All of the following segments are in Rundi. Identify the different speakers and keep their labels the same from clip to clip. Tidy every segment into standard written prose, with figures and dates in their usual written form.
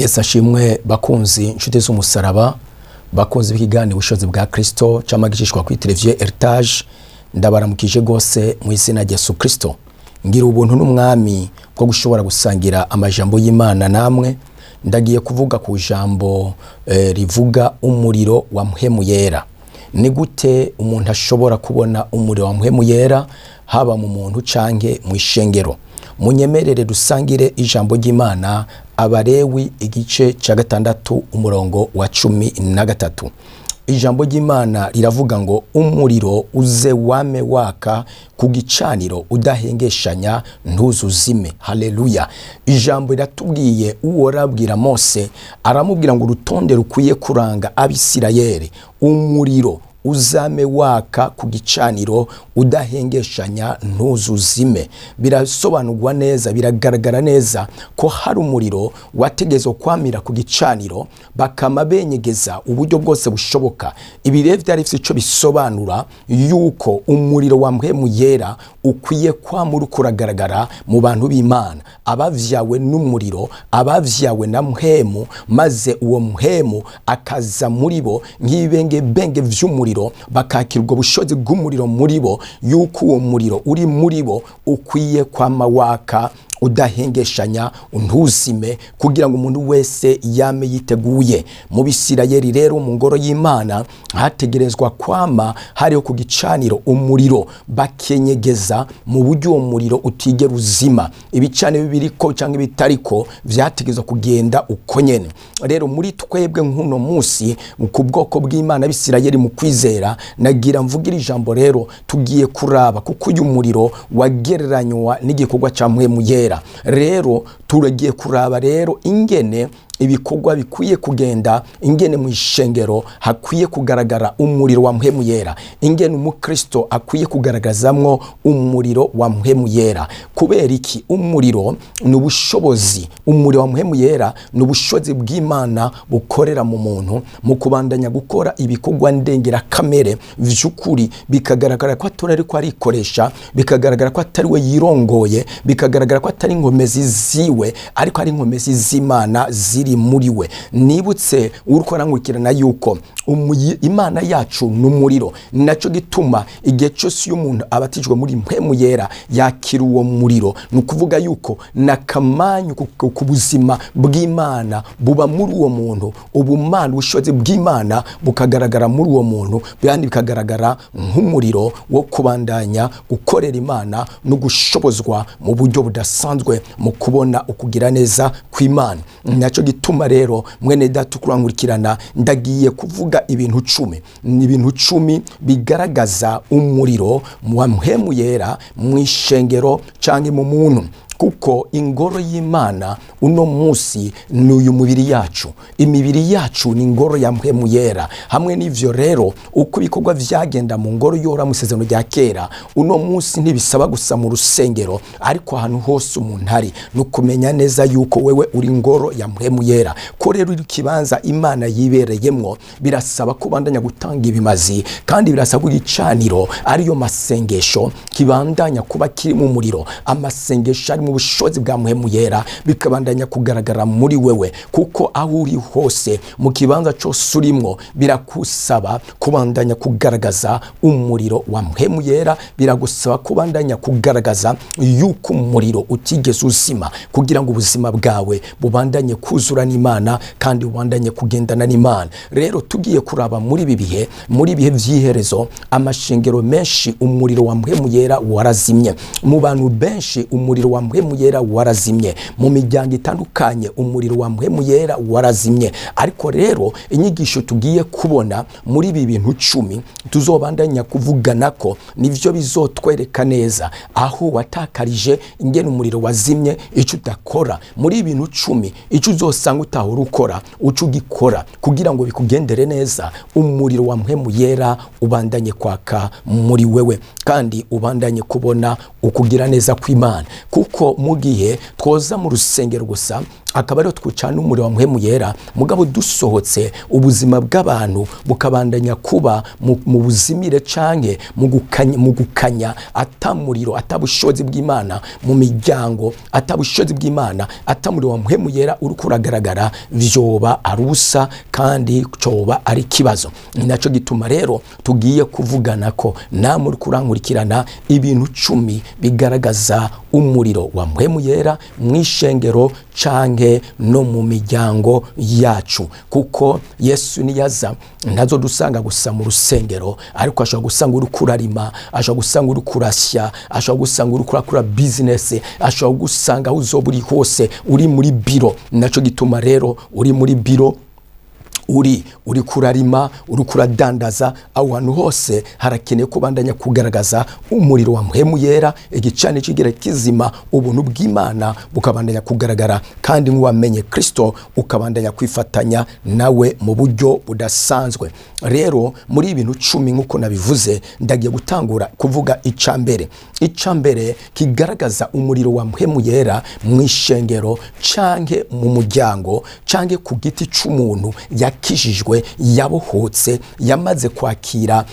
Speaker 1: Yesu ashimwe, bakunzi, inshuti z'umusaraba, bakunzi b'ikiganiro Ubushobozi bwa Kristo camagishishwa kuri televiziyo Heritage. Ndabaramukije rwose mu izina rya Yesu Kristo. Ngira ubuntu n'umwami bwo gushobora gusangira amajambo y'Imana namwe. Ndagiye kuvuga ku jambo rivuga umuriro wa Mpwemu Yera. Ni gute umuntu ashobora kubona umuriro wa Mpwemu Yera, haba mu muntu canke mu ishengero? Munyemerere dusangire ijambo ry'Imana, Abarewi igice cya 6, umurongo wa 13. Ijambo ry'Imana riravuga ngo: "Umuriro uze wame waka ku gicaniro udahengeshanya, ntuzuzime." Haleluya! Ijambo riratubwiye, uwo arabwira Mose, aramubwira ngo urutonde rukwiye kuranga Abisirayeli: umuriro uzame waka ku gicaniro udahengeshanya, ntuzuzime. Birasobanurwa neza, biragaragara neza ko hari umuriro wategezwe kwamira ku gicaniro, bakama benyegeza uburyo bwose bushoboka. Ibi rero byari bifite icyo bisobanura, yuko umuriro wa Mpwemu Yera ukwiye kwama uriko uragaragara mu bantu b'Imana, abavyawe n'umuriro, abavyawe na Mpwemu, maze uwo Mpwemu akaza muri bo nk'ibibengebenge vy'umuriro, bakakira ubwo bushobozi bw'umuriro muri bo, yuko uwo muriro uri muri bo ukwiye kwama waka udahengeshanya, ntuzime, kugira ngo umuntu wese yame yiteguye. Mu Bisirayeli rero, mu ngoro y'Imana, hategerezwa kwama hariho ku gicaniro umuriro, bakenyegeza mu buryo uwo muriro utigera uzima. Ibicaniro biriko cyangwa ibitariko vyategerezwa kugenda uko nyene. Rero muri twebwe nk'uno munsi, ku bwoko bw'Imana Bisirayeli mu kwizera, nagira mvugira ijambo rero tugiye kuraba, kuko uyu muriro wagereranywa n'igikorwa cya Mpwemu Yera. Rero turagiye kuraba rero ingene ibikorwa bikwiye kugenda, ingene mu ishengero hakwiye kugaragara umuriro wa Mpwemu Yera, ingene umukristo akwiye kugaragazamwo umuriro wa Mpwemu Yera. Kubera iki? Umuriro ni ubushobozi. Umuriro wa Mpwemu Yera ni ubushobozi bw'Imana bukorera mu muntu mu kubandanya gukora ibikorwa ndengerakamere vy'ukuri, bikagaragara ko atari ariko arikoresha, bikagaragara ko atari we yirongoye, bikagaragara ko atari inkomezi ziwe, ariko ari inkomezi z'Imana ziri muri we. Nibutse uriko arankurikirana yuko Imana yacu ni umuriro. Ni nacyo gituma igihe cyose iyo umuntu abatijwe muri Mpwemu Yera yakira uwo muriro. Ni ukuvuga yuko nakamanyu ku buzima bw'Imana buba muri uwo muntu, ubumana, ubushobozi bw'Imana bukagaragara muri uwo muntu, kandi bikagaragara nk'umuriro wo kubandanya gukorera Imana no gushobozwa mu buryo budasanzwe mu kubona ukugira neza kw'Imana. Nacyo gituma rero, mwene data ukurankurikirana, ndagiye kuvuga ibintu 10. Ni ibintu 10 bigaragaza umuriro wa Mpwemu Yera mu ishengero cyangwa mu muntu, kuko ingoro y'Imana uno munsi ni uyu mubiri yacu. Imibiri yacu ni ingoro ya Mpwemu Yera. Hamwe n'ivyo rero, uko ibikorwa vyagenda mu ngoro yora mu isezerano rya kera, uno munsi ntibisaba gusa mu rusengero, ariko ahantu hose umuntu ari, ni ukumenya neza yuko wewe uri ingoro ya Mpwemu Yera. Ko rero uri ikibanza Imana yibereyemwo, birasaba ko ubandanya gutanga ibimazi, kandi birasaba ko igicaniro, ariyo masengesho, kibandanya kuba kiri mu muriro, amasengesho ari mu bushobozi bwa Mpwemu Yera, bikabandanya kugaragara muri wewe, kuko aho uri hose, mu kibanza cyose urimwo, birakusaba kubandanya kugaragaza umuriro wa Mpwemu Yera. Biragusaba kubandanya kugaragaza yuko umuriro utigeze uzima, kugira ngo ubuzima bwawe bubandanye kuzura n'Imana kandi bubandanye kugendana n'Imana. Rero tugiye kuraba muri ibi bihe, muri ibihe vy'iherezo, amashengero menshi umuriro wa Mpwemu Yera warazimye, mu bantu benshi umuriro wa Mpwemu Yera warazimye, mu miryango itandukanye umuriro wa Mpwemu Yera warazimye. Ariko rero inyigisho tugiye kubona muri ibi bintu 10 tuzobandanya kuvugana ko nivyo bizotwereka neza aho watakarije, ingene umuriro wazimye, icyo udakora. Muri ibintu 10, icyo uzosanga utahora ukora uca ugikora kugira ngo bikugendere neza, umuriro wa Mpwemu Yera ubandanye kwaka muri wewe kandi ubandanye kubona ukugira neza kw'Imana. Kuko mu gihe twoza mu rusengero gusa Akaba ariho twucana umuriro wa Mpwemu Yera, mugabo dusohotse ubuzima bw'abantu bukabandanya kuba mu buzimire canke mu gukanya, ata muriro, ata bushobozi bw'Imana mu miryango, ata bushobozi bw'Imana, ata muriro wa Mpwemu Yera uriko uragaragara, vyoba ari ubusa kandi coba ari ikibazo. Ni naco gituma rero tugiye kuvugana ko namwe uriko urankurikirana ibintu 10 bigaragaza umuriro wa Mpwemu Yera mw'ishengero canke no mu miryango yacu, kuko Yesu niyaza ntazodusanga gusa mu rusengero, ariko ashobora gusanga uriko urarima, ashobora gusanga uriko urasya, ashobora gusanga uriko urakora business, ashobora gusanga aho uzoba uri hose, uri muri biro. Naco gituma rero uri muri biro, uri kurarima, uri kuradandaza, aho hantu hose harakeneye kubandanya kugaragaza umuriro wa Mpwemu Yera, igicaniro kigira kizima, ubuntu bw'Imana bukabandanya kugaragara, kandi nk'uwamenye Kristo ukabandanya kwifatanya nawe mu buryo budasanzwe. Rero muri ibintu 10 nk'uko nabivuze, ndagiye gutangura kuvuga icambere. Icambere kigaragaza umuriro wa Mpwemu Yera mu ishengero canke mu muryango canke ku giti c'umuntu yakijijwe, yabohotse, yamaze kwakira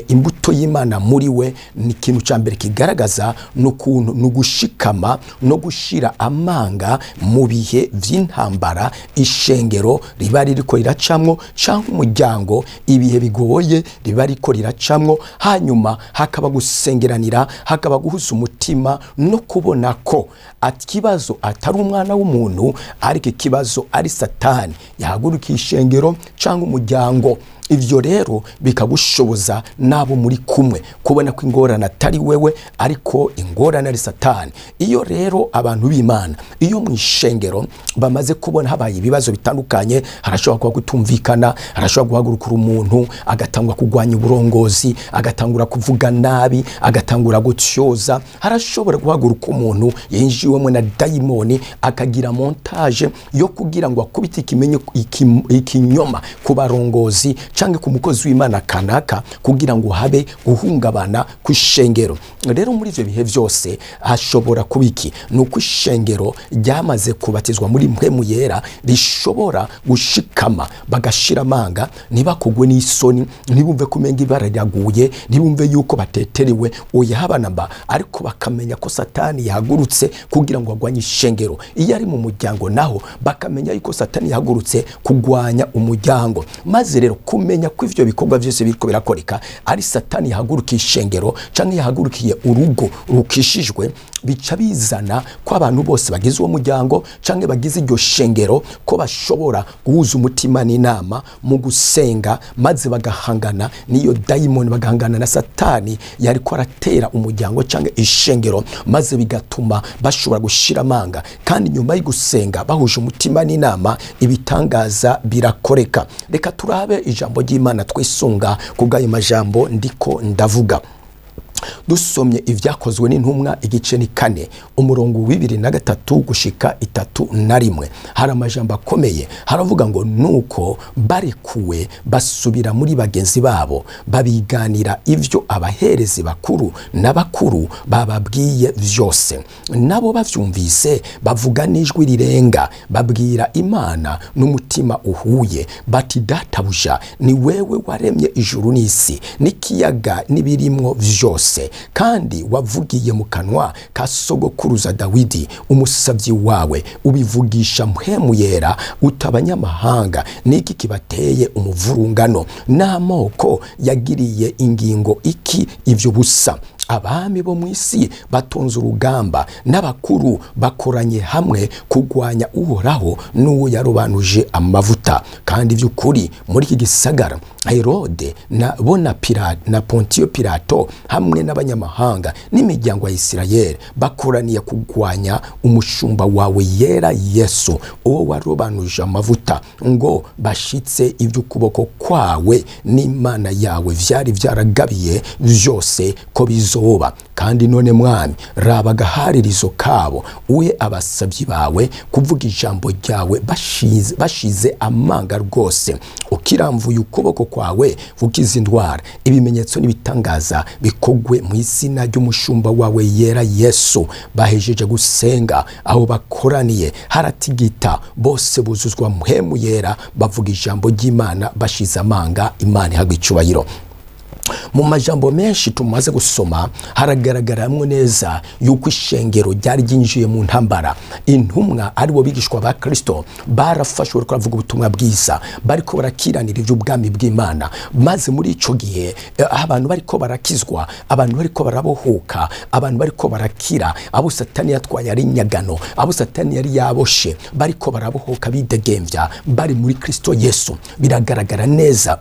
Speaker 1: imbuto y'Imana muri we, ni ikintu cya mbere kigaragaza n'ukuntu ni ugushikama no gushira amanga mu bihe vy'intambara ishengero riba ririko riracamwo canke umuryango, ibihe bigoye riba ririko riracamwo. Hanyuma hakaba gusengeranira, hakaba guhuza umutima no kubona ko ikibazo atari umwana w'umuntu, ariko ikibazo ari Satani yahagurukiye ishengero cyangwa umuryango. Ivyo rero bikagushoboza n'abo muri kumwe kubona ko ingorane atari wewe, ariko ingorane ari Satani. Iyo rero abantu b'Imana, iyo mu ishengero bamaze kubona habaye ibibazo bitandukanye, harashobora kuba kutumvikana, harashobora guhagurukira umuntu agatangura kurwanya uburongozi, agatangura kuvuga nabi, agatangura gutyoza, harashobora guhaguruka umuntu yinjiwemo na dayimoni akagira montage yo kugira ngo akubite ikinyoma ku barongozi canke ku mukozi w'Imana kanaka kugira ngo habe guhungabana kw'ishengero. Rero muri ivyo bihe vyose hashobora kuba iki? Ni uko ishengero ryamaze kubatizwa muri Mpwemu Yera rishobora gushikama, bagashira amanga, ntibakugwe n'isoni, ntibumve ko umenga ibara riraguye, ntibumve yuko bateterewe, oya, haba namba, ariko bakamenya ko Satani yahagurutse kugira ngo agwanye ishengero. Iyo ari mu muryango naho bakamenya yuko Satani yahagurutse kugwanya umuryango. Maze rero kumenya ko ivyo bikorwa vyose biriko birakoreka ari Satani yahagurukiye ishengero canke yahagurukiye urugo rukishijwe, bica bizana ko abantu bose bagize uwo muryango canke bagize iryo shengero ko bashobora guhuza umutima n'inama mu gusenga, maze bagahangana n'iyo dayimoni, bagahangana na Satani yariko aratera umuryango canke ishengero, maze bigatuma bashobora gushira amanga. Kandi nyuma yo gusenga bahuje umutima n'inama, ibitangaza birakoreka. Reka turabe ijambo ry'Imana twisunga ku bw'ayo majambo ndiko ndavuga. Dusomye Ibyakozwe n'Intumwa, igice ni 4, umurongo w'ibiri na gatatu gushika 31, hari amajambo akomeye. Haravuga ngo: "Nuko barekuwe basubira muri bagenzi babo, babiganira ivyo abaherezi bakuru n'abakuru bababwiye vyose. Nabo bavyumvise bavuga n'ijwi rirenga, babwira Imana n'umutima uhuye bati: 'Databuja, ni wewe waremye ijuru n'isi n'ikiyaga n'ibirimwo vyose, kandi wavugiye mu kanwa ka sogokuruza Dawidi umusavyi wawe, ubivugisha Mpwemu Yera uti: Abanyamahanga niki kibateye umuvurungano, n'amoko yagiriye ingingo iki ivyo busa? Abami bo mu isi batonze urugamba, n'abakuru bakoranye hamwe kurwanya Uhoraho n'uwo yarobanuje amavuta.' Kandi by'ukuri muri iki gisagara Herode na bo na Pontiyo Pilato hamwe n'abanyamahanga n'imiryango ya Isirayeli bakoraniye kurwanya umushumba wawe yera Yesu, uwo warobanuje amavuta, ngo bashitse iby'ukuboko kwawe n'Imana yawe vyari vyaragabiye vyose ko bizoba. Kandi none Mwami, raba agaharirizo kabo, uhe abasabyi bawe kuvuga ijambo ryawe bashize amanga rwose." Kiramvuye ukuboko kwawe gukiza indwara, ibimenyetso n'ibitangaza bikogwe mu izina ry'umushumba wawe yera Yesu. Bahejeje gusenga, aho bakoraniye haratigita, bose buzuzwa Mpwemu Yera, bavuga ijambo ry'Imana bashize amanga. Imana ihabwa icubahiro. Mu majambo menshi tumaze gusoma, haragaragaramwo neza yuko ishengero ryari ryinjiye mu ntambara. Intumwa, aribo bigishwa ba Kristo, barafashwe, bariko baravuga ubutumwa bwiza, bariko barakiranira iby'ubwami bw'Imana. Maze muri ico gihe abantu bariko barakizwa, abantu bariko barabohoka, abantu bariko barakira, abo Satani yatwaye ari inyagano, abo Satani yari yaboshe, bariko barabohoka bidegemvya bari muri Kristo Yesu. Biragaragara neza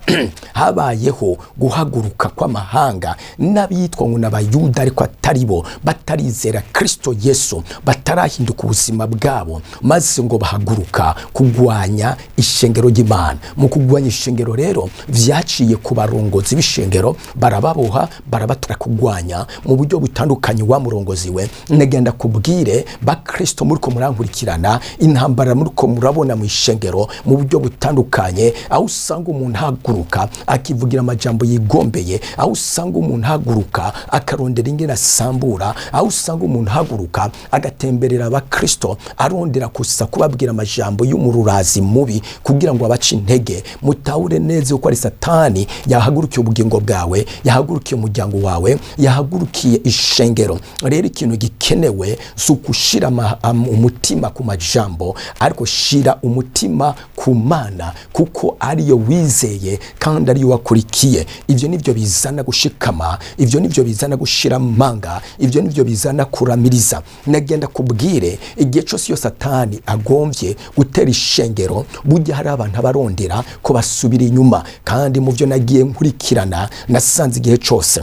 Speaker 1: habayeho guhaguruka kw'amahanga n'abitwa ngo n'Abayuda ariko atari bo, batarizera Kristo Yesu, batarahinduka ubuzima bwabo, maze ngo bahaguruka kugwanya ishengero ry'Imana. Mu kugwanya ishengero rero, vyaciye ku barongozi b'ishengero, barababoha, barabatura, kugwanya mu buryo butandukanye. Wa murongozi we, nagenda kubwire Bakristo muriko murankurikirana, intambara muriko murabona mu ishengero mu buryo butandukanye, aho usanga umuntu ahaguruka akivugira amajambo yigombeye, aho usanga umuntu ahaguruka akarondera ingene asambura, aho usanga umuntu ahaguruka agatemberera Abakristo arondera gusa kubabwira amajambo y'umururazi mubi kugira ngo abace intege, mutahure neza yuko ari Satani yahagurukiye ubugingo bwawe, yahagurukiye umuryango wawe, yahagurukiye ishengero. Rero ikintu gikenewe si ugushira umutima ku majambo, ariko shira umutima ku Mana, kuko ariyo wizeye kandi ariyo wakurikiye. Ibyo nibyo bizana gushikama, ibyo nibyo bizana gushira amanga, ibyo nibyo bizana kuramiriza. Nagenda kubwire, igihe cyose iyo Satani agomvye gutera ishengero, burya hari abantu abarondera ko basubira inyuma. Kandi mu byo nagiye nkurikirana, nasanze igihe cyose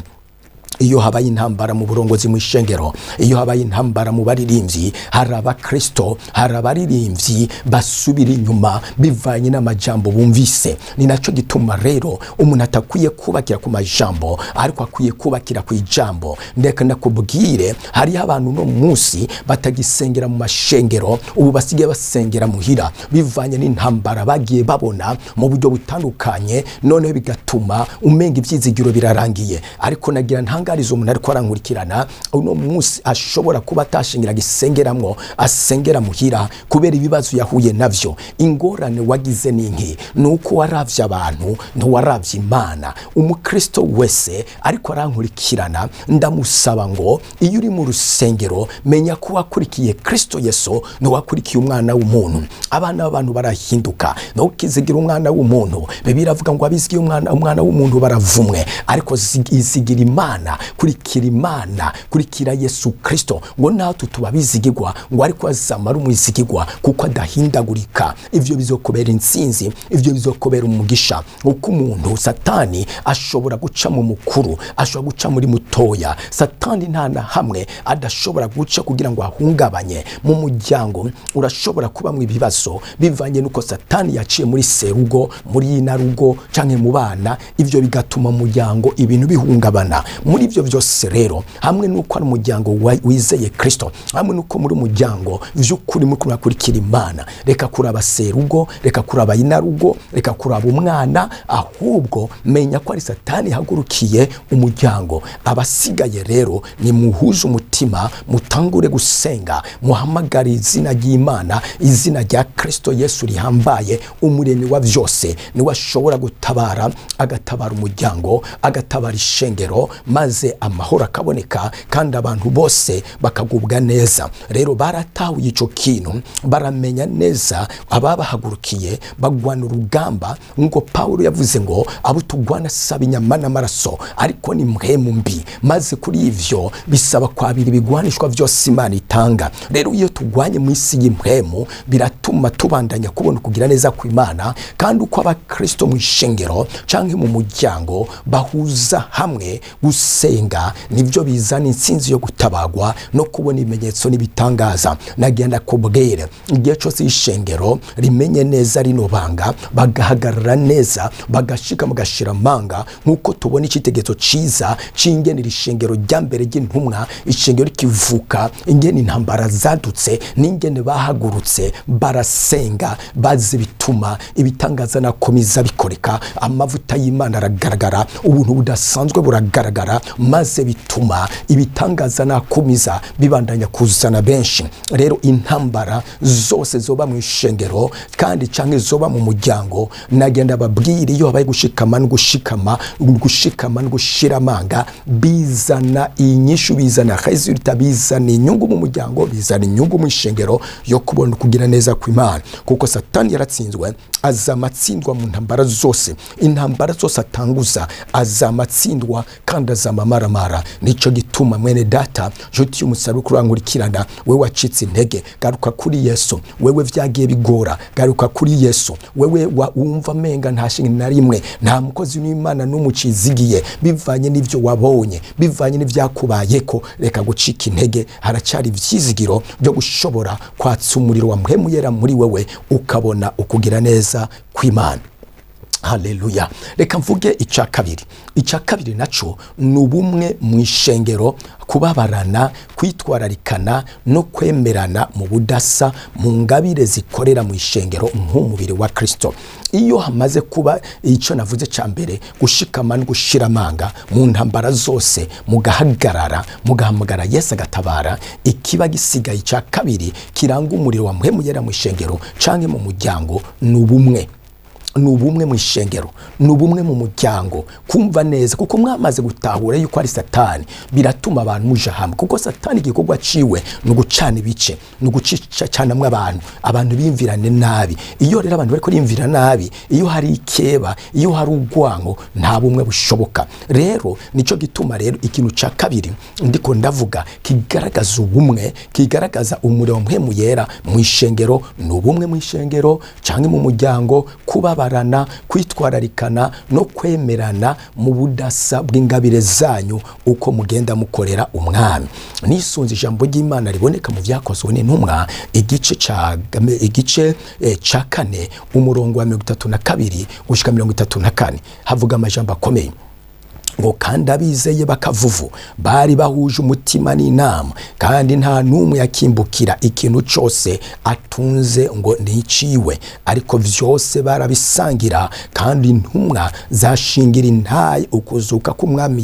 Speaker 1: iyo habaye intambara mu burongozi mu ishengero, iyo habaye intambara mu baririmbyi, hari Abakristo, hari abaririmbyi basubira inyuma bivanye n'amajambo bumvise. Ni nacyo gituma rero umuntu atakwiye kubakira ku majambo, ariko akwiye kubakira ku ijambo. Ndeka ndakubwire, hariho abantu uno munsi batagisengera mu mashengero, ubu basigaye basengera muhira, bivanye n'intambara bagiye babona mu buryo butandukanye, noneho bigatuma umenga ibyizigiro birarangiye. Ariko nagira ntangariza umuntu ariko arankurikirana uno munsi, ashobora kuba atashingira gisengeramwo, asengera muhira kubera ibibazo yahuye navyo. Ingorane wagize ninki? Ni uko waravye abantu, ntiwaravye Imana. Umukristo wese ariko arankurikirana, ndamusaba ngo iyo uri mu rusengero, menya ko wakurikiye Kristo Yesu, ntiwakurikiye umwana w'umuntu. Abana b'abantu barahinduka, ntukizigira umwana w'umuntu. Bibiliya iravuga ngo abizigiye umwana w'umuntu baravumwe. Ariko izigira Imana, kurikira Imana, kurikira Yesu Kristo. Ngo natwe tuba bizigirwa, ngo ariko azamara umwizigirwa kuko adahindagurika. Ivyo bizokubera intsinzi, ivyo bizokubera umugisha. Uko umuntu, Satani ashobora guca mu mukuru, ashobora guca muri mutoya. Satani nta na hamwe adashobora guca kugira ngo ahungabanye mu muryango. Urashobora kubamwo ibibazo bivanye n'uko Satani yaciye muri serugo, muri inarugo canke mu bana, ivyo bigatuma mu muryango ibintu bihungabana. Muri ivyo byose rero, hamwe n'uko ari umuryango wizeye Kristo, hamwe n'uko muri umuryango vy'ukuri muri murakurikira Imana, reka kuraba serugo, reka kuraba inarugo, reka kuraba umwana, ahubwo menya ko ari Satani ihagurukiye umuryango. Abasigaye rero, nimuhuze umutima, mutangure gusenga, muhamagare izina ry'Imana, izina rya Kristo Yesu rihambaye, umuremyi wa byose. Niwe ashobora gutabara, agatabara umuryango, agatabara ishengero, maze amahoro akaboneka kandi abantu bose bakagubwa neza. Rero baratahuye ico kintu, baramenya neza ababahagurukiye, bagwana urugamba. Ngo Pawulo yavuze ngo abo tugwana saba inyama n'amaraso, ariko ni mpwemu mbi. Maze kuri ivyo bisaba kwabira ibigwanishwa vyose Imana itanga. Rero iyo tugwanye mu isi y'impwemu, biratuma tubandanya kubona ukugira neza kw'Imana. Kandi uko Abakristo mu ishengero canke mu muryango bahuza hamwe gusenga. Gusenga nibyo bizana intsinzi yo gutabagwa no kubona ibimenyetso n'ibitangaza. Nagenda kubwire, igihe cyose ishengero rimenye neza rino banga, bagahagarara neza, bagashika mugashira amanga, nk'uko tubona icyitegererezo ciza c'ingene iri shengero rya mbere ry'intumwa, ishengero rikivuka, ingene intambara zadutse n'ingene bahagurutse barasenga, bazi bituma ibitangaza nakomeza bikoreka, amavuta y'Imana aragaragara, ubuntu budasanzwe buragaragara, maze bituma ibitangaza nakumiza bibandanya kuzana benshi. Rero intambara zose zoba mu ishengero kandi canke zoba mu muryango, nagenda babwira, iyo habaye gushikama no gushikama, gushikama no gushira amanga, bizana inyishu, bizana résultat, bizana inyungu mu muryango, bizana inyungu mu ishengero yo kubona kugira neza kw'Imana. Kuko Satani yaratsinzwe, azama atsindwa mu ntambara zose. Intambara zose atanguza azama atsindwa kandi azama amaramara. Nico gituma, mwene data, nshuti y'umusaraba, kurankurikirana, wewe wacitse intege, garuka kuri Yesu. Wewe vyagiye bigora, garuka kuri Yesu. Wewe wumva menga nta shinge na rimwe, nta mukozi w'Imana n'umucizigiye, bivanye n'ivyo wabonye, bivanye n'ivyakubayeko, reka gucika intege. Haracyari ivyizigiro byo gushobora kwatsa umuriro wa Mpwemu Yera muri wewe, ukabona ukugira neza kw'Imana. Haleluya! Reka mvuge icya kabiri. Icya kabiri naco ni ubumwe mu ishengero, kubabarana, kwitwararikana no kwemerana mu budasa mu ngabire zikorera mu ishengero nk'umubiri wa Kristo. Iyo hamaze kuba icyo navuze cya mbere, gushikama no gushira amanga mu ntambara zose, mugahagarara, mugahamagara Yesu agatabara, ikiba gisigaye icya kabiri kiranga umuriro wa Mpwemu Yera mu ishengero canke mu muryango ni ubumwe. Ni ubumwe mu ishengero, ni ubumwe mu muryango, kumva neza, kuko mwamaze gutahura yuko ari Satani, biratuma abantu muja hamwe. Kuko Satani igikorwa ciwe ni ugucana ibice, ni ugucanamwo abantu, abantu bimvirane nabi. Iyo rero abantu bariko bimvira nabi, iyo hari ikeba, iyo hari urwango, nta bumwe bushoboka. Rero nico gituma rero ikintu ca kabiri ndiko ndavuga kigaragaza ubumwe, kigaragaza umuriro wa Mpwemu Yera mu ishengero, ni ubumwe mu ishengero canke mu muryango, kubabarana, kwitwararikana no kwemerana mu budasa bw'ingabire zanyu uko mugenda mukorera Umwami. Nisunze ijambo ry'Imana riboneka mu Vyakozwe n'Intumwa, igice ca 4, umurongo wa 32 gushika 34, havuga amajambo akomeye ngo: "Kandi abizeye bakavuvu bari bahuje umutima n'inama, kandi nta n'umwe yakimbukira ikintu cyose atunze ngo niciwe, ariko vyose barabisangira. Kandi intumwa zashingira intaye ukuzuka k'Umwami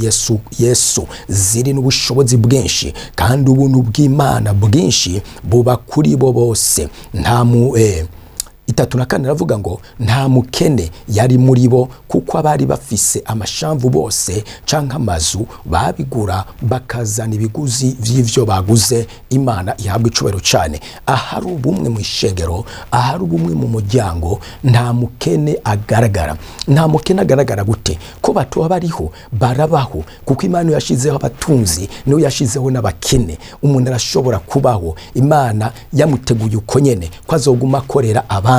Speaker 1: Yesu ziri n'ubushobozi bwinshi, kandi ubuntu bw'Imana bwinshi buba kuri bo bose." Nta mu 34 aravuga ngo: "Nta mukene yari muri bo, kuko abari bafise amashamvu bose canke amazu babigura, bakazana ibiguzi vy'ivyo baguze." Imana ihabwa icubahiro cane. Ahari ubumwe mu ishengero, ahari ubumwe mu muryango, nta mukene agaragara. Nta mukene agaragara gute? Ko batoba bariho barabaho, kuko Imana yashizeho abatunzi niyo yashizeho n'abakene. Umuntu arashobora kubaho, Imana yamuteguye uko nyene ko azoguma akorera abandi.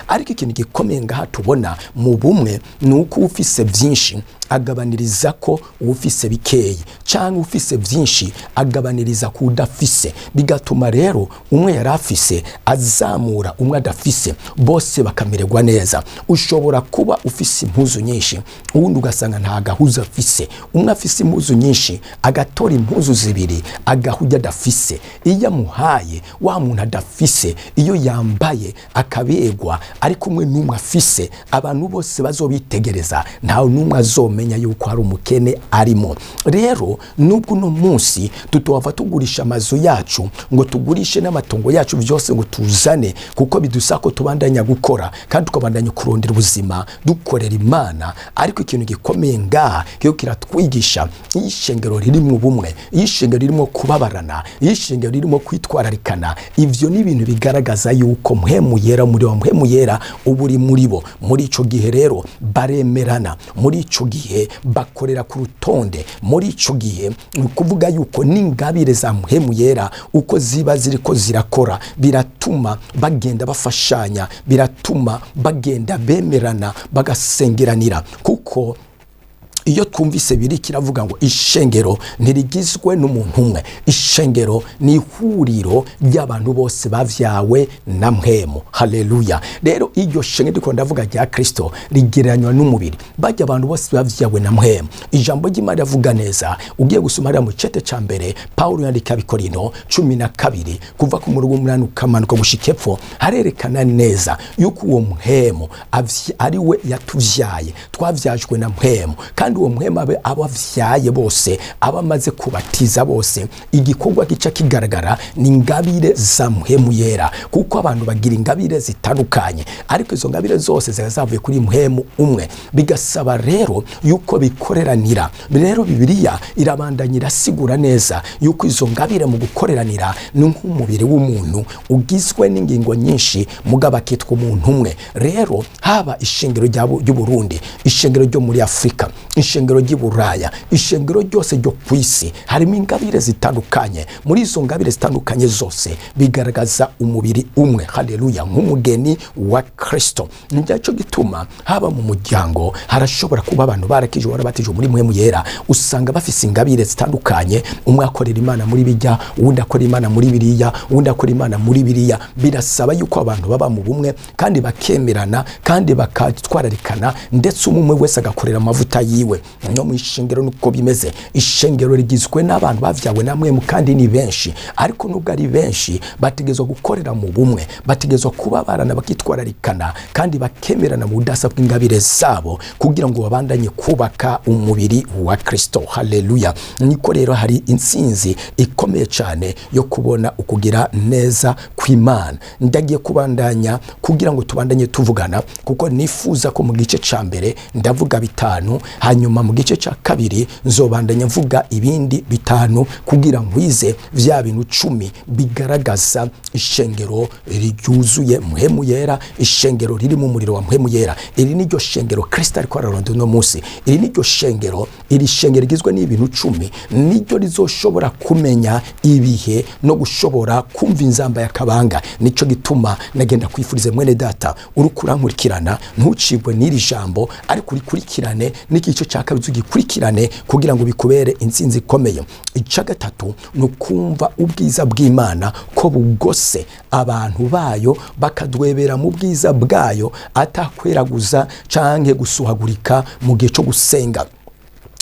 Speaker 1: Ariko ikintu gikomeye ngaha tubona mu bumwe ni uko ufise byinshi agabaniriza ko ufise bikeyi, cyangwa ufise byinshi agabaniriza ku udafise. Bigatuma rero umwe yari afise azamura umwe adafise, bose bakamererwa neza. Ushobora kuba ufise impuzu nyinshi, uwundi ugasanga nta gahuzu afise. Umwe afise impuzu nyinshi agatora impuzu zibiri agahujya adafise. Iyo amuhaye wa muntu adafise, iyo yambaye akaberwa ari kumwe n'umwe afise, abantu bose bazobitegereza, ntawe n'umwe azomenya yuko hari umukene arimo. Rero nubwo uno munsi tutohava tugurisha amazu yacu ngo tugurishe n'amatongo yacu byose ngo tuzane, kuko bidusaba ko tubandanya gukora kandi tukabandanya kurondera ubuzima dukorera Imana, ariko ikintu gikomeye ngaha kiyo kiratwigisha: iyo ishengero ririmo ubumwe, iyo ishengero ririmo kubabarana, iyo ishengero ririmo kwitwararikana, ivyo ni ibintu bigaragaza yuko Mpwemu Yera, muri wa Mpwemu Yera uba uri muri bo. Muri ico gihe rero baremerana, muri ico gihe bakorera ku rutonde, muri ico gihe ni ukuvuga yuko n'ingabire za Mpwemu Yera uko ziba ziriko zirakora, biratuma bagenda bafashanya, biratuma bagenda bemerana, bagasengeranira, kuko Iyo twumvise biri kiravuga ngo ishengero ntirigizwe n'umuntu umwe, ishengero ni ihuriro ry'abantu bose bavyawe na Mpwemu. Haleluya! Rero iryo shengero ndiko ndavuga rya Kristo rigereranywa n'umubiri, bajya abantu bose bavyawe na Mpwemu. Ijambo ry'Imana riravuga neza. Ugiye gusoma hariya mu cete ca mbere Pawulo yandika Abikorino 12, kuva ku murongo 8 ukamanuka gushika epfo, harerekana neza yuko uwo Mpwemu ari we yatuvyaye, twavyajwe na Mpwemu. Kandi uwo Mpwemu abe abo avyaye bose, aba amaze kubatiza bose, igikorwa gica kigaragara ni ingabire za Mpwemu Yera, kuko abantu bagira ingabire zitandukanye, ariko izo ngabire zose ziba zavuye kuri Mpwemu umwe. Bigasaba rero yuko bikoreranira. Rero Bibiliya irabandanya irasigura neza yuko izo ngabire mu gukoreranira ni nk'umubiri w'umuntu ugizwe n'ingingo nyinshi, mugabo akitwa umuntu umwe. Rero haba ishengero ry'Uburundi, ishengero ryo muri Afurika, ishengero ry'i Buraya, ishengero ryose ryo ku isi, harimo ingabire zitandukanye. Muri izo ngabire zitandukanye zose bigaragaza umubiri umwe. Haleluya! Nk'umugeni wa Kristo. Nicyo gituma haba mu muryango harashobora kuba abantu barakijwe, barabatijwe muri Mpwemu Yera, usanga bafise ingabire zitandukanye. Umwe akorera Imana muri bijya, uwundi akora Imana muri biriya, uwundi akora Imana muri biriya. Birasaba yuko abantu baba mu bumwe kandi bakemerana kandi bakatwararikana, ndetse umwe wese agakorera amavuta yiwe. No mu ishengero nuko bimeze. Ishengero rigizwe n'abantu bavyawe na Mpwemu kandi ni benshi, ariko nubwo ari benshi bategezwa gukorera mu bumwe, bategezwa kuba barana, bakitwararikana kandi bakemerana mu budasa bw'ingabire zabo kugira ngo babandanye kubaka umubiri wa Kristo. Haleluya! Niko rero hari intsinzi ikomeye cyane yo kubona ukugira neza kw'Imana. Ndagiye kubandanya kugira ngo tubandanye tuvugana, kuko nifuza ko mu gice ca mbere ndavuga bitanu, hanyuma mu gice ca kabiri nzobandanya mvuga ibindi bitanu kugira nkwize vya bintu 10 bigaragaza ishengero ryuzuye Mpwemu Yera, ishengero riri mu muriro wa Mpwemu Yera. Iri niryo shengero Kristo ariko araronda uno munsi. Iri niryo shengero, iri shengero rigizwe n'ibintu 10 niryo rizoshobora kumenya ibihe no gushobora kumva inzamba y'akabanga. Nico gituma nagenda kwifuriza, mwene data uriko urankurikirana, ntucibwe n'iri jambo, ariko urikurikirane n'igice cya kabiri ugikurikirane kugira ngo bikubere intsinzi ikomeye. Icya gatatu ni ukumva ubwiza bw'Imana ko bugose abantu bayo, bakadwebera mu bwiza bwayo, atakweraguza canke gusuhagurika mu gihe cyo gusenga.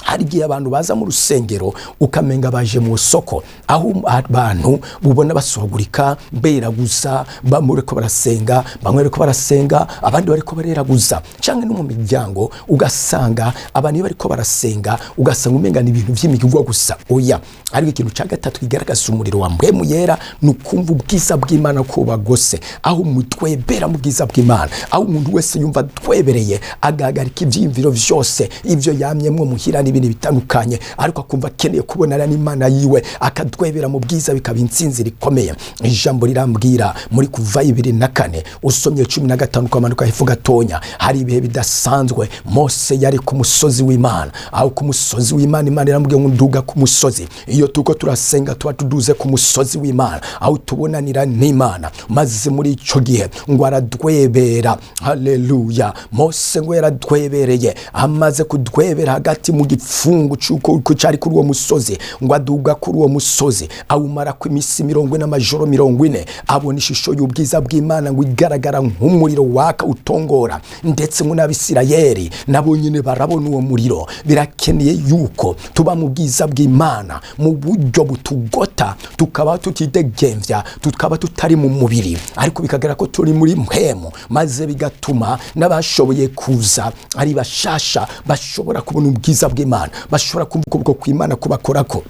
Speaker 1: Hari igihe abantu baza mu rusengero ukamenga baje mu soko, aho abantu bubona basuhagurika, beraguza, bamwe bariko barasenga, bamwe bariko barasenga, abandi bariko bareraguza. Canke no mu miryango ugasanga abantu iyo bariko barasenga ugasanga umenga ni ibintu vy'imigirwa gusa. Oya! Ariko ikintu ca gatatu kigaragaza umuriro wa Mpwemu Yera ni ukumva ubwiza bw'Imana ko bagose, aho mutwebera mu bwiza bw'Imana, aho umuntu wese yumva atwebereye, agahagarika ivyiyumviro vyose, ivyo yamyemwo muhira n'ibindi bitandukanye, ariko akumva akeneye kubonana n'Imana yiwe, akadwebera mu bwiza, bikaba intsinzi rikomeye. Ijambo rirambwira muri Kuva 24, usomye 15 ukamanuka hepfo gatonya, hari ibihe bidasanzwe. Mose yari ku musozi w'Imana. Aho ku musozi w'Imana, Imana iramubwiye ngo nduga ku musozi. Iyo tuko turasenga tuba tuduze ku musozi w'Imana, aho tubonanira n'Imana. Maze muri ico gihe ngo aradwebera. Haleluya! Mose ngo yaradwebereye. Amaze kudwebera hagati mu gipfungu c'uko cari kuri uwo musozi, ngo aduga kuri uwo musozi, awumara ku iminsi 40 n'amajoro 40, abona ishusho y'ubwiza bw'Imana ngo igaragara nk'umuriro waka utongora, ndetse ngo n'Abisirayeli nabo nyine barabona uwo muriro. Birakeneye yuko tuba mu bwiza bw'Imana mu buryo butugota, tukaba tutidegembya, tukaba tutari mu mubiri, ariko bikagaragara ko turi muri mpwemu, maze bigatuma n'abashoboye kuza ari bashasha bashobora kubona ubwiza bw'Imana, bashobora kumva ukuboko kw'Imana kubakorako.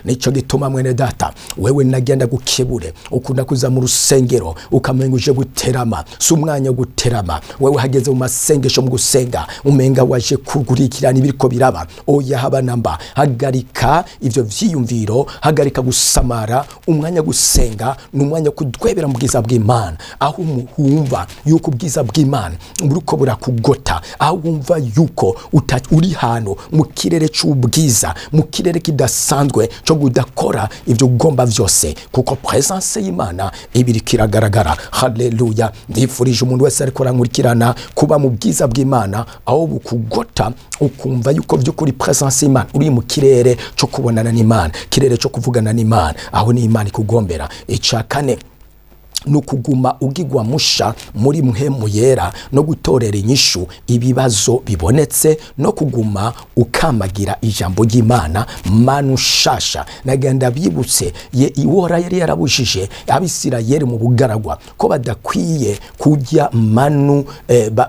Speaker 1: Nico gituma, mwene data, wewe nagenda gukebure ukunda kuza mu rusengero ukamenga uje guterama. Si umwanya wo guterama. Wewe hageze mu masengesho, mu gusenga, umenga waje kugurikirana ibiriko biraba. Oya, haba namba. Hagarika ivyo vyiyumviro, hagarika gusamara. Umwanya gusenga ni umwanya wo kudwebera mu bwiza bw'Imana, aho wumva yuko ubwiza bw'Imana buriko burakugota, aho wumva yuko uri hano mu kirere c'ubwiza, mu kirere kidasanzwe cyo kudakora ibyo ugomba vyose, kuko presence y'Imana ibiriko iragaragara. Haleluya! Ndifurije umuntu wese ariko arankurikirana kuba mu bwiza bw'Imana, aho bukugota ukumva yuko by'ukuri presence y'Imana, uri mu kirere cyo kubonana n'Imana, kirere cyo kuvugana n'Imana, aho ni Imana ikugombera. Ica kane ni ukuguma ugigwa musha muri Mpwemu Yera no gutorera inyishu ibibazo bibonetse, no kuguma ukamagira ijambo ry'Imana manu shasha. Nagenda bibutse ye Iwora yari yarabujije Abisirayeli mu bugaragwa ko badakwiye kurya manu,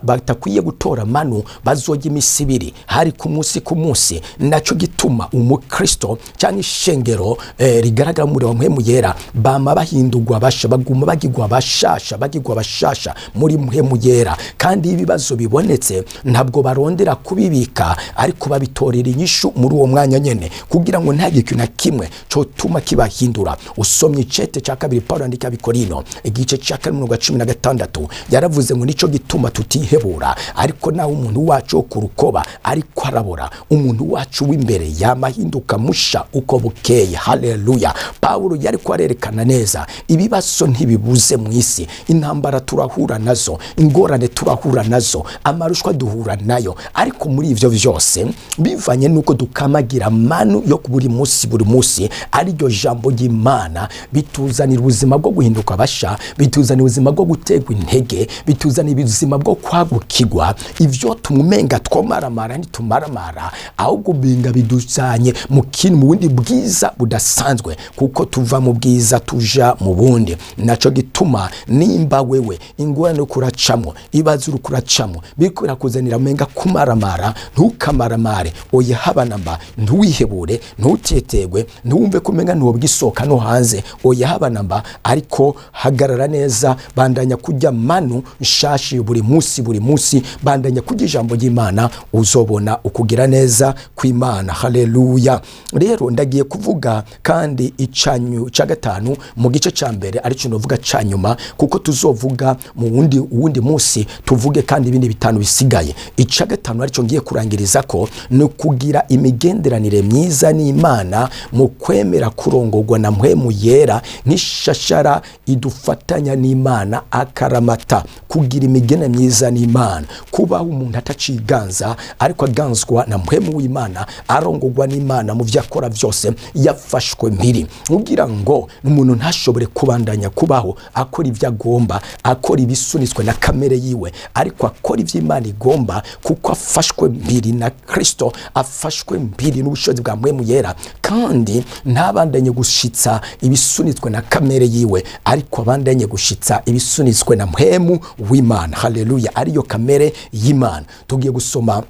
Speaker 1: badakwiye gutora manu bazojya imisi 2, hari ku munsi ku munsi. Naco gituma umukristo cyangwa ishengero rigaragara muri wa Mpwemu Yera bama bahindurwa basha, baguma bagigwa bashasha, bagigwa bashasha muri Mpwemu Yera. Kandi ibibazo bibonetse ntabwo barondera kubibika, ariko babitorera inyishu muri uwo mwanya nyene, kugira ngo nta kintu na kimwe cotuma kibahindura. Usomye icete cya kabiri Paulo yandika Abikorino, igice cya kane, umurongo wa 16, yaravuze ngo nico gituma tutihebura, ariko naho umuntu wacu wo ku rukoba ariko arabora, umuntu wacu w'imbere yamahinduka musha uko bukeye. Haleluya! Paulo yariko arerekana neza ibibazo ntibibuze mu isi, intambara turahura nazo, ingorane turahura nazo, amarushwa duhura nayo, ariko muri ivyo vyose, bivanye nuko dukamagira manu yo buri munsi buri munsi, ariryo jambo ry'Imana, bituzanira ubuzima bwo guhinduka basha, bituzanira ubuzima bwo gutegwa intege, bituzanira ubuzima bwo kwagukirwa. Ivyo tumumenga twomaramara ntitumaramara, ahubwo binga biduzanye mu kintu, mu bundi bwiza budasanzwe, kuko tuva mu bwiza tuja mu bundi. Naco gituma nimba wewe ingorane uriko uracamwo, ibibazo uriko uracamwo biriko birakuzanira umenga kumaramara, ntukamaramare, oya, haba namba. Ntuwihebure, ntutetegwe, ntiwumve ko umenga ntiwobwisohoka no hanze, oya, haba namba. Ariko hagarara neza, bandanya kurya manu nshashi buri munsi buri munsi, bandanya kurya ijambo ry'Imana, uzobona ukugira neza kw'Imana. Haleluya! Rero ndagiye kuvuga kandi icanyu ca gatanu mu gice ca mbere, aricyo novuga ca nyuma, kuko tuzovuga mu wundi munsi, tuvuge kandi ibindi bitanu bisigaye. Ica gatanu aricyo ngiye kurangiriza ko ni ukugira imigenderanire myiza n'Imana mu kwemera kurongorwa na Mpwemu Yera nk'ishashara idufatanya n'Imana akaramata. Kugira imigenderanire myiza n'Imana, kubaho umuntu ataciganza ariko aganzwa na Mpwemu w'Imana, arongorwa n'Imana mu byo akora byose, yafashwe mpiri, kugira ngo umuntu ntashobore kubandanya kubaho akora ibyo agomba, akora ibisunitswe na kamere yiwe, ariko akora ibyo Imana igomba, kuko afashwe mpiri na Kristo, afashwe mpiri n'ubushobozi bwa Mpwemu Yera, kandi ntabandanye gushitsa ibisunitswe na kamere yiwe, ariko abandanye gushitsa ibisunitswe na Mpwemu w'Imana. Haleluya! Ariyo kamere y'Imana. Tugiye gusoma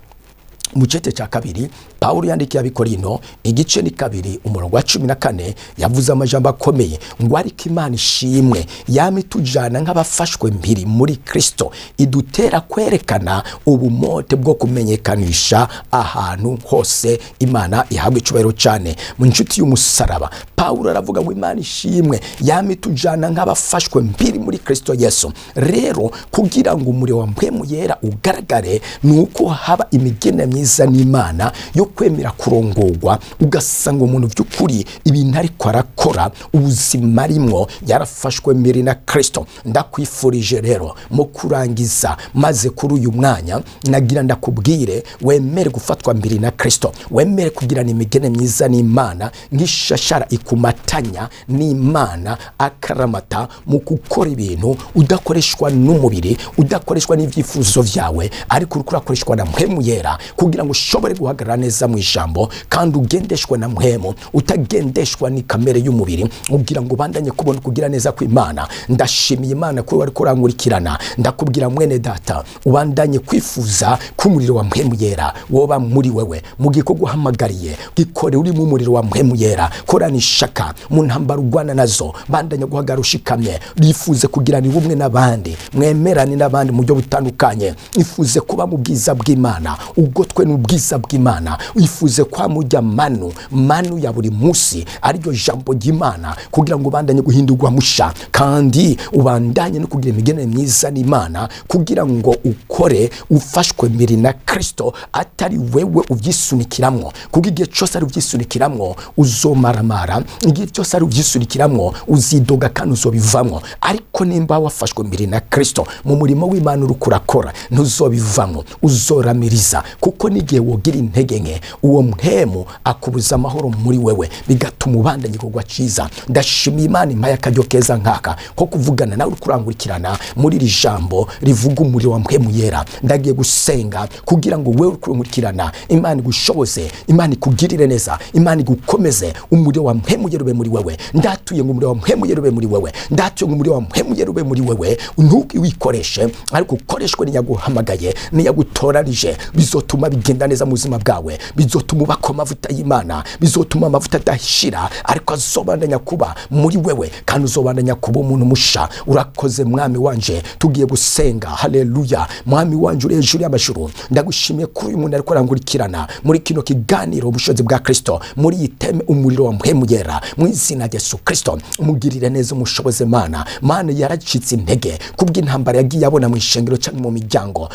Speaker 1: mu cete cya kabiri Pawulo yandikiye Abikorino, igice ni 2, umurongo wa 14. Yavuze amajambo akomeye ngo: "Ariko Imana ishimwe, yama itujana nk'abafashwe mpiri muri Kristo, idutera kwerekana ubumote bwo kumenyekanisha ahantu hose." Imana ihabwa icubahiro cyane. Mu nshuti y'umusaraba, Pawulo aravuga ngo Imana ishimwe, yama itujana nk'abafashwe mpiri muri Kristo Yesu. Rero kugira ngo umuriro wa Mpwemu Yera ugaragare, ni uko haba imigenderanire myiza n'Imana yo kwemera kurongorwa, ugasanga umuntu by'ukuri ibintu ariko arakora, ubuzima arimwo, yarafashwe mbere na Kristo. Ndakwifurije rero mu kurangiza, maze kuri uyu mwanya nagira ndakubwire wemere gufatwa mbere na Kristo, wemere kugirana imigene myiza n'Imana nk'ishashara ikumatanya n'Imana akaramata, mu gukora ibintu udakoreshwa n'umubiri, udakoreshwa n'ibyifuzo byawe, ariko uriko urakoreshwa na Mpwemu Yera, kugira ngo ushobore guhagarara neza mu ijambo kandi ugendeshwa na Mpwemu, utagendeshwa ni kamere y'umubiri, kugira ngo ubandanye kubona kugira neza kw'Imana. Ndashimiye Imana kuri wari kurankurikirana. Ndakubwira mwene data, ubandanye kwifuza ko umuriro wa Mpwemu Yera woba muri wewe. Mu gikorwa uhamagariye, gikore urimo umuriro wa Mpwemu Yera, korana ishaka mu ntambara urwana nazo, bandanye guhagarara ushikamye, bifuze kugirana ubumwe n'abandi, mwemerane n'abandi mu buryo butandukanye, ifuze kuba mu bwiza bw'Imana, ugotwe n'ubwiza bw'Imana. Wifuze kwamurya manu, manu ya buri munsi, ariryo jambo ry'Imana, kugira ngo ubandanye guhindurwa musha kandi ubandanye no kugira imigenderanire myiza n'Imana, kugira ngo ukore ufashwe mbere na Kristo, atari wewe uvyisunikiramwo. Kuko igihe cyose ari uvyisunikiramwo uzomaramara, igihe cyose ari uvyisunikiramwo uzidoga kandi uzobivamwo. Ariko nimba wafashwe mbere na Kristo mu murimo w'Imana uriko urakora, ntuzobivamwo, uzoramiriza. Kuko n'igihe wogira intege nke, uwo mpemu akubuza amahoro muri wewe, bigatuma ubandanya igikorwa ciza. Ndashimiye Imana impaye akaryo keza nkaka ko kuvugana nawe uri kurangurikirana muri iri jambo rivuga umuriro wa Mpwemu Yera. Ndagiye gusenga kugira ngo wewe uri kurangurikirana, Imana igushoboze, Imana ikugirire neza, Imana igukomeze, umuriro wa Mpwemu Yera ube muri wewe. Ndatuye ngo umuriro wa Mpwemu Yera ube muri wewe. Ndatuye ngo umuriro wa Mpwemu Yera ube muri wewe. Ntuwikoreshe, ariko ukoreshwe niyaguhamagaye, niyagutoranije. Bizotuma bigenda neza mu buzima bwawe, bizotuma ubaka amavuta y'Imana, bizotuma amavuta adashira, ariko azobandanya kuba muri wewe kandi uzobandanya kuba umuntu musha. Urakoze, Mwami wanje. Tugiye gusenga. Haleluya. Mwami wanje uri hejuru y'amajuru, ndagushimiye kuri uyu muntu ariko arangurikirana muri kino kiganiro Ubushobozi bwa Kristo, muri iyi thème umuriro wa Mpwemu Yera. Mu izina rya Yesu Kristo, umugirire neza, umushoboze. Mana, Mana, yaracitse intege kubw'intambara yagiye abona mu ishengero cyangwa mu miryango.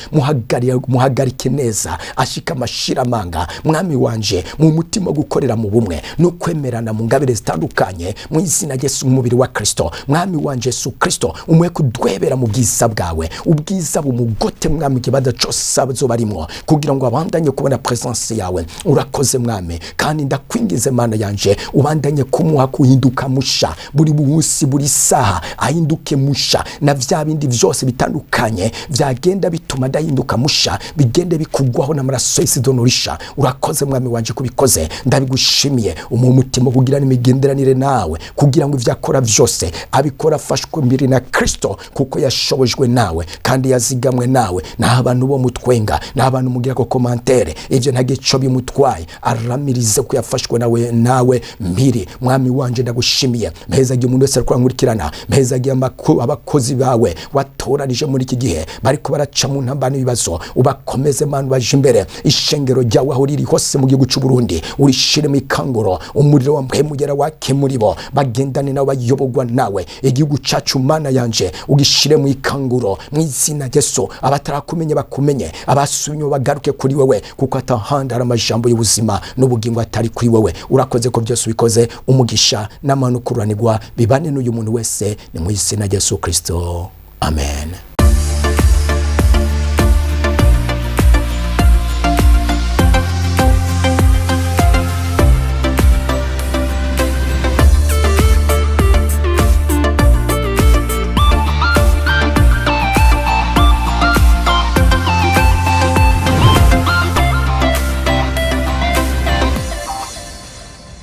Speaker 1: Muhagarike neza, ashika amashiramanga, Mwami wanje, mu mutima wo gukorera mu bumwe no kwemerana mu ngabire zitandukanye, mu izina rya Yesu, umubiri wa Kristo. Mwami wanje Yesu Kristo, umuhe kudwebera mu bwiza bwawe, ubwiza bumugote, Mwami, ikibanza cyose azoba arimwo, kugira ngo abandanye kubona presence yawe. Urakoze, Mwami, kandi ndakwingize, Mana yanje, ubandanye kumuha kuhinduka musha buri munsi, buri saha ahinduke musha, na vya bindi vyose bitandukanye vyagenda bituma adahinduka musha bigende bikugwaho n'amaraso y'isidonorisha. Urakoze, Mwami wanje, kubikoze, ndabigushimiye. Umuha umutima kugira n'imigenderanire nawe, kugira ngo ivyo akora vyose abikora afashwe mbere na Kristo, kuko yashobojwe nawe kandi yazigamwe nawe. Naho abantu bo mutwenga, naho abantu mugira ko commentaire, ivyo nta gico bimutwaye, aramirize ko yafashwe nawe mpiri. Mwami wanje, ndagushimiye. Mpezagiye umuntu wese ariko arankurikirana, mpezagiye abakozi bawe watoranije muri iki gihe bariko baraca mu ntambara n'ibibazo. Ubakomeze, Mana, baje imbere. Ishengero ryawe aho riri hose mu gihugu cy'u Burundi, urishiremo ikanguro, umuriro wa Mpwemu Yera wake muri bo, bagendane nawe, bayoborwa nawe. Igihugu cacu, Mana yanje, ugishire mu ikanguro mu izina rya Yesu. Abatarakumenye bakumenye, abasubiye bagaruke kuri wewe, kuko atahandi hari amajambo y'ubuzima n'ubugingo atari kuri wewe. Urakoze ko byose ubikoze. Umugisha n'amahoro kururanirwa bibane n'uyu muntu wese, ni mu izina rya Yesu Kristo, amen.